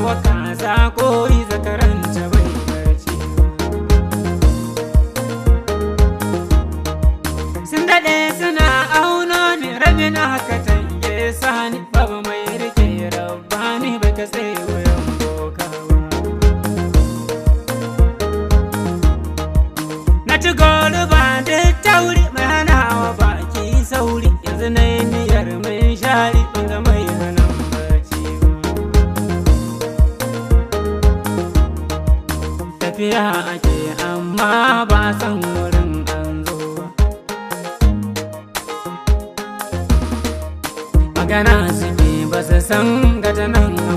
wa kaza koyi zakaranta bai barci ba. Sun daɗe suna auno ni rabi na haka tange sani babu mai rike rabbani bai katse wuyan boka ba. Na ci goro ba da tauri mai hanawa baki sauri yanzu na yi niyyar mun shari ban ga mai hana barci ba. Tafiya ake amma ba san wurin an zo ba. Magana suke ba su san gata nan a